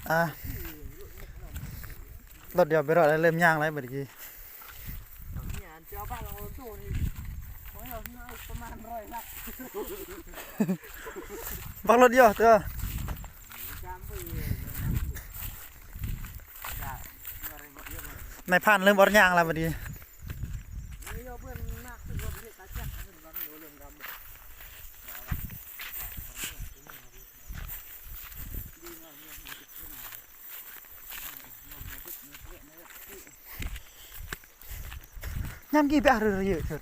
ອ່າ ລົດດຽວໄປຮອດແລ້ວ ເລີ່ມຍ່າງແລ້ວບັດນີ້. ບັກລົດດຽວເດີ ນາຍພານເລີ່ມອອກຍ່າງແລ້ວບັດນີ້. ຍາມກີ້ໄປອາເຣຍເທີດ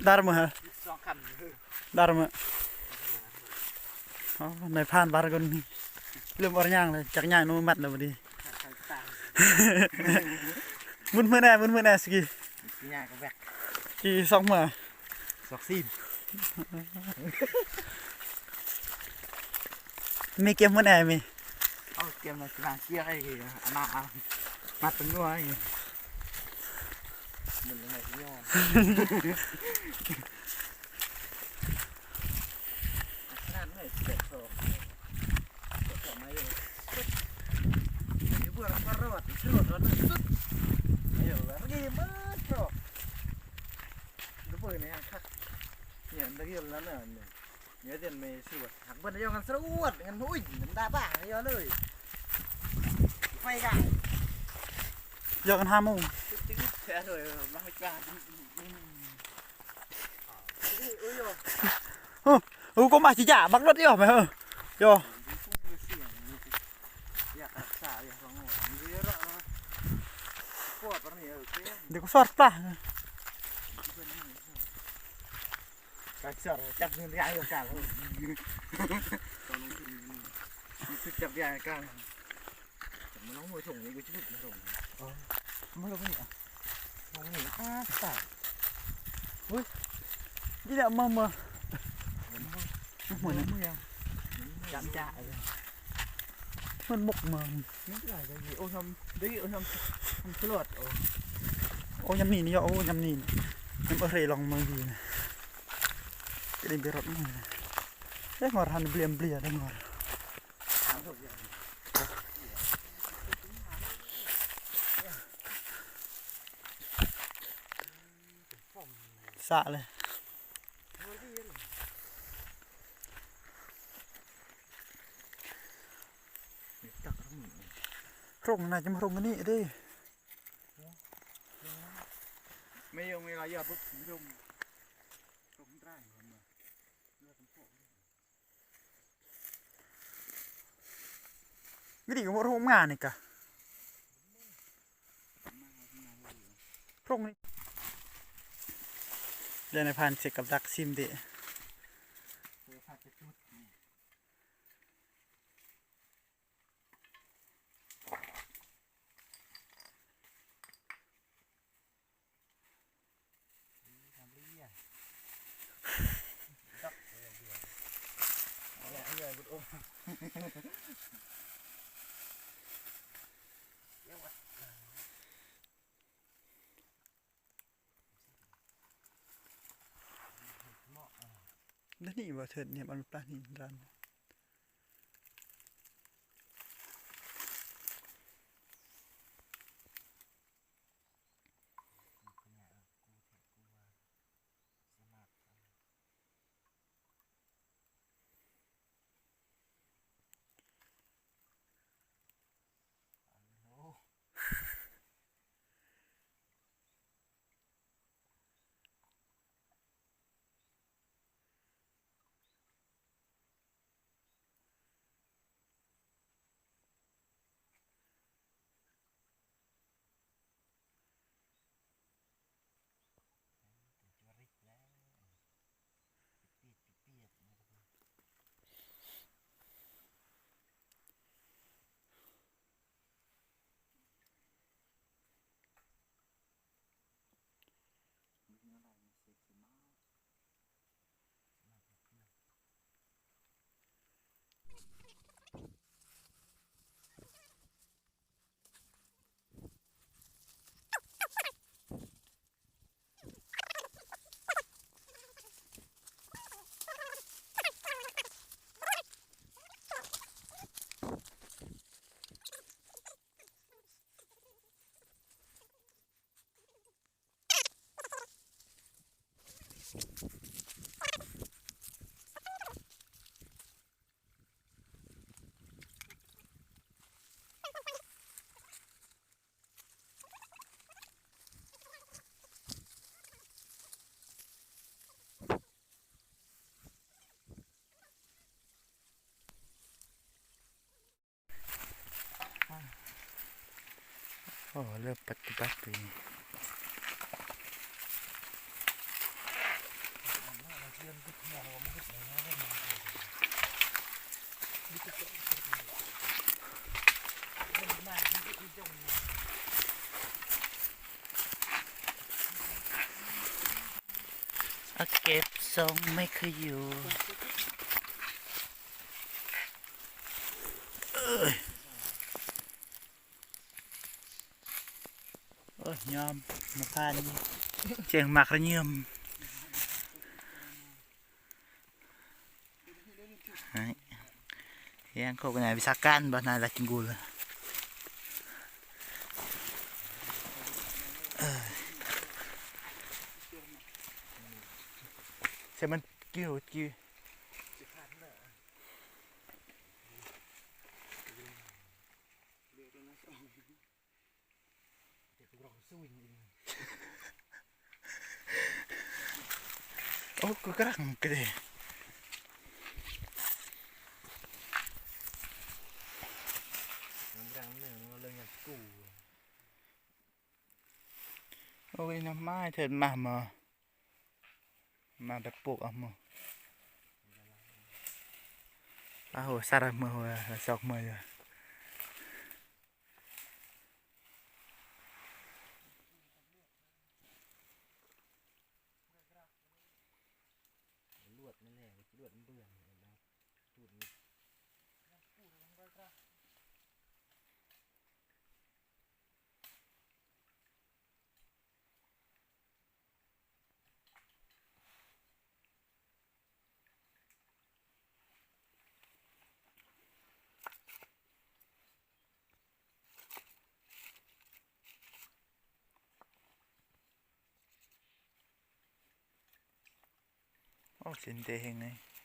ດາຣະເມີ ສອງຄັນ ດາຣະເມີ. ອໍ ນາຍພານບາຣະກຸນ ເລີ່ມອອກຍ່າງແລ້ວ ຈັກຍ່າງໂນມັດແລ້ວບັດນີ້. ມຶນມືແດ່ ມຶນມືແດ່ ສະກີ ສະກີຍ່າງກັບແບັກ ສະກີສອກເມືອ ສອກຊີນ ມີກຽມມື້ແນ່ມີ ເອົາກຽມມາກິນນ້ຳເຈ້ຍໃຫ້ ມາ ມາເປັນໜ່ວຍ ມັນເລີຍຍ້ອນ ຂະໜາດໜ່ວຍແປດສອງ ເຈົ້າຂອງມາຢູ່ ຢູ່ເບື້ອງປະຫວັດ ສະຫຼວດ ສຸດ ຢູ່ແບບນີ້ໝົດ ດອກ ລະເບີດນີ້ຄັກ ນີ້ ດຽວລະນະ Nhớ tiền mày sửa hẳn bận cho ngăn sửa uất, ngăn hủi, ngăn đa bảng, nhớ lời. Quay cả. Giờ ngăn hai mông. Tức, tức, tức, rồi, mày qua. Ôi, ôi, ôi. Ơ, ơ, có mà chỉ trả bắt luật đi hả mày, ơ. Yo. Dia ku sor tah. Kasar, cak ni dia ayo kan. Itu cak dia kan. Mana mau thùng ni, gua cepet thùng. Oh, mana ni? Thùng ni, ah, tak. Ui, dia dah mama. Mana ni? Jam-jam. ມັນໝົກມາ ໂອ້ ຍາມນີ້ນີ້ ໂອ້ ຍາມນີ້ນີ້ ຍາມເອີເຣລອງເມືອງດີນະ ກະໄດ້ໄປລົດມາ ໄດ້ງອດຫັນເບລຽມເບລຍ ໄດ້ງອດ ສະເລີຍ. ລົງ ໜ້າຈະມາລົງອັນນີ້ເດ້ ແມ່ນ ເວລາຢາບລົງ ລົງໄດ້ ວິທີການໂຮມງານນີ້ກະ ພວກນີ້ ແລ້ວນາຍພານເຊັກກັບດັກຊິມເດ. ດຽວນີ້ບໍ່ເທີດນີ້ ມັນປານີ້ຮ້ານ. ໂອ້ ເລີ່ມປະຕິບັດເລີຍ. ເອົາເກັບສົ່ງໄມ້ຂະຢູ່. ເອີຍ ໂອ້ຍ ຍອມມາຜ່ານ ຈຽງມັກລະຍືມ. ແຍ່ງໂຄກນາຍວິຊາການບໍ່ນາຍລະກິນກູລະ. ເອີ ໃສ່ມັນກິວກິວ. ໂອ້ ກູກຳລັງກະເດ ກຳລັງເນີ່ງເລີຍຫຍັງກູ. ໂອ້ຍ ໜໍ່ໄມ້ເທີນມາໝໍ ມາໄປປູກເອົາໝໍ. ອ້າວ ສາດເມືອຫົວ ຊອກເມືອຢູ່. ລວດມັນແນ່ ລວດມັນເບື່ອນ ລວດມັນ ໂອ້ ຊິນເຕເຮັງເລີຍ.